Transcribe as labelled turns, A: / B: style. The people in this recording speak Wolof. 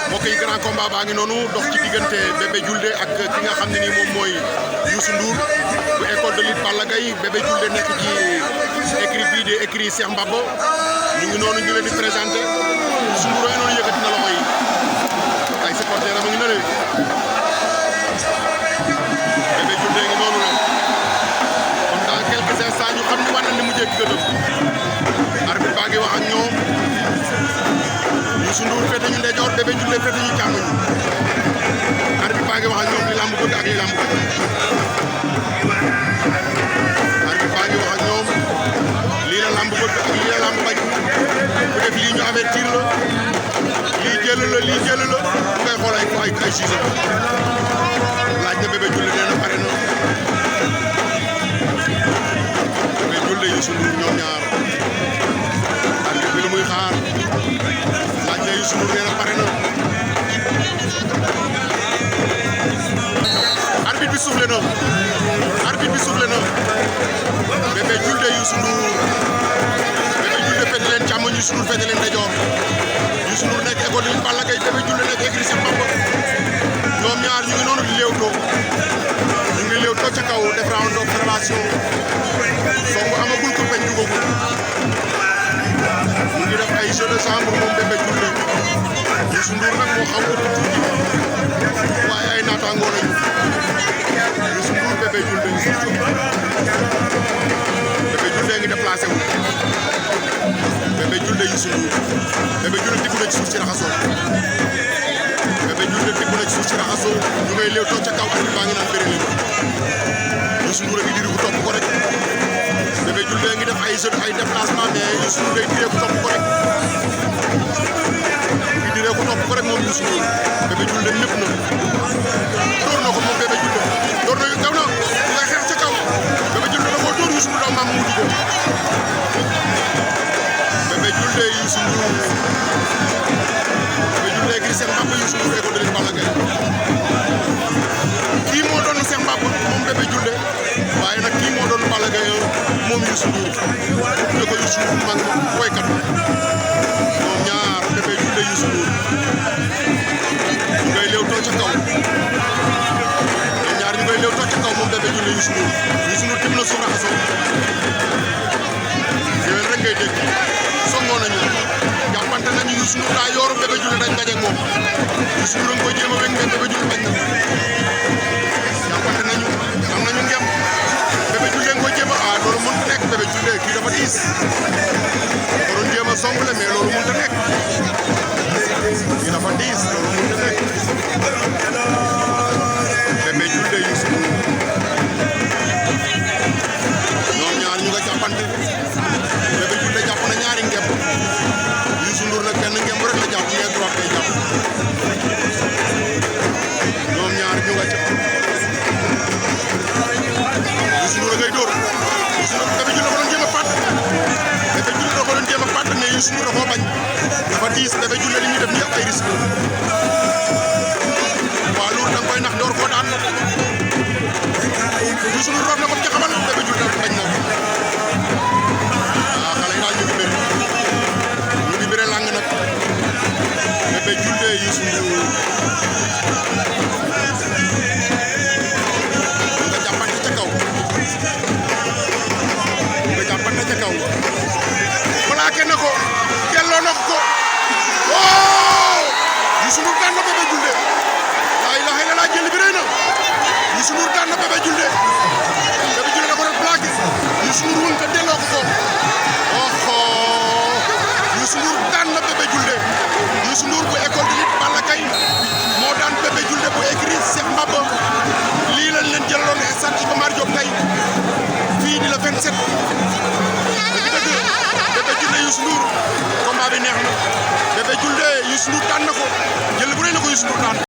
A: mbokk yi grand combat baa ngi noonu dox ci diggante Bébé Diouldé ak ki nga xam ne nii moom mooy Youssou Ndour bu école de lutte Balla Gaye. Bébé Diouldé nekk ci écrit bii de écrit Cheikh Mbaba ñu ngi noonu ñu leen di présenté Youssou Ndour a ngi noonu yëkkati na loxo yi ay supporter am a ngi na leen Bébé Diouldé ngi noonu la kon dans quelques instants ñu xam ni war na ni mujjee gëdëm arbitre baa ngi wax ak ñoom Youssou Ndour fete ñu ndeyjoor Bébé Diouldé fete ñu càmmoñ arbitre baa ngi wax ak ñoom li lamb bëgg ak li lamb bañ arbitre baa ngi wax ak ñoom lii la lamb bëgg ak lii la lamb bañ bu def lii ñu avertir la lii jël la lii jël la bu ngay xool ay ciseaux laaj na Bébé Diouldé nee na pare na Bébé Diouldé Youssou Ndour ñoom ñaar arbitre bi lu muy xaar laaj na Youssou Ndour nee na pare na arbitre bi soufflé na arbitre bi soufflé na Bébé Diouldé Youssou Ndour Bébé Diouldé fete leen càmmoñ Youssou Ndour fete leen ndeyjoor Youssou Ndour nekk école de lutte Balla Gaye Bébé Diouldé nekk écurie Cheikh Mbaba ñoom ñaar ñu ngi noonu di léewtoo ñu ngi léewtoo ca kaw def round d'observation songu amagul ko peñ dugagul mu ngi def ay jeu de chambre moom Bébé Diouldé Youssou Ndour nag moo xaw ko tuuti waaye ay naataangoo lañu Youssou Ndour Bébé Diouldé Bébé Diouldé ngi déplacé wu Bébé Diouldé Youssou Ndour Bébé Diouldé dugg na ci suuf si raxasoo Bébé Diouldé dugg na ci suuf si raxasoo ñu ngay léew toog ca kaw arbitre baa ngi naan bëri leen Youssou Ndour a ngi diri ko topp ko rek Bébé Diouldé ngi def ay jeu ay déplacement mais Youssou Ndour day diree ko topp ko rek ngi diree ko topp ko rek moom Youssou Ndour Bébé Diouldé lépp na door na ko moom Bébé Diouldé door na gaw na ngay xeex ca kaw Bébé Diouldé da koo door Youssou Ndour daw maam mu dugg Bébé Diouldé Youssou Ndour Bébé Diouldé écurie Cheikh Mbaba Youssou Ndour école de lutte Balla Gaye kii moo doon Cheikh Mbaba moom Bébé Diouldé waaye nag kii moo doon Balla Gaye moom Youssou Ndour ñu ko Youssou Ndour mag woykat ñoom ñaar Bébé Diouldé Youssou Ndour ñu ngay léewtoo ca kaw ñoom ñaar ñu ngay léewtoo ca kaw moom Bébé Diouldé Youssou Ndour Youssou Ndour tib na suuf raxasoo yéen rek ngay dégg songoo nañu jàppante nañu Youssou Ndour daa yooru Bébé Diouldé dañ daje ak moom Youssou Ndour nga koy jéem a wéng mais Bébé Diouldé bañ na jàppante nañu am nañu ngem Bébé Diouldé nga koy jéem a loolu mënut a nekk Bébé Diouldé kii dafa diis waroon jéem a songule mais loolu mënut a nekk kii dafa diis loolu mënut a nekk Bébé Diouldé Youssou Ndour ñoom ñaar ñu nga jàppante Bébé Diouldé jàpp na ñaari ngem Youssou Ndour nag benn ngem rek la jàpp mais droite lay jàpp ñoom ñaar ñu nga ca Youssou Ndour ngay dóor Youssou Ndour Bébé Diouldé ko doon jéem a fàtt Bébé Diouldé ko doon jéem a fàtt mais Youssou Ndour da koo bañ dafa diis Bébé Diouldé li muy def nii ak ay risque waaw loolu da nga koy nax door koo daan Youssou Ndour root na ko ci xamal Bébé Diouldé bañ na xale yi daal ñu ngi bëre lang nag Bébé Diouldé Youssou Ndour nga jàppante ca kaw nga jàppante ca kaw plaqué na ko delloo na ko Youssou Ndour daan na Bébé Diouldé laa ilaaha illallaah jël bi rëy na Youssou Ndour daan na Bébé Diouldé Bébé Diouldé da ko doon plaqué Youssou Ndour wën ko delloo ko Youssou Ndour daan na Bébé Diouldé Youssou Ndour bu école de lutte Balla Gaye moo daan Bébé Diouldé bu écurie Cheikh Mbaba lii lañ leen jëloon stade Iba Mar Diop tey fii di la 27 dëgg Bébé Diouldé Youssou Ndour combat bi neex na Bébé Diouldé Youssou Ndour daan na ko jël bu rëy na ko Youssou Ndour daan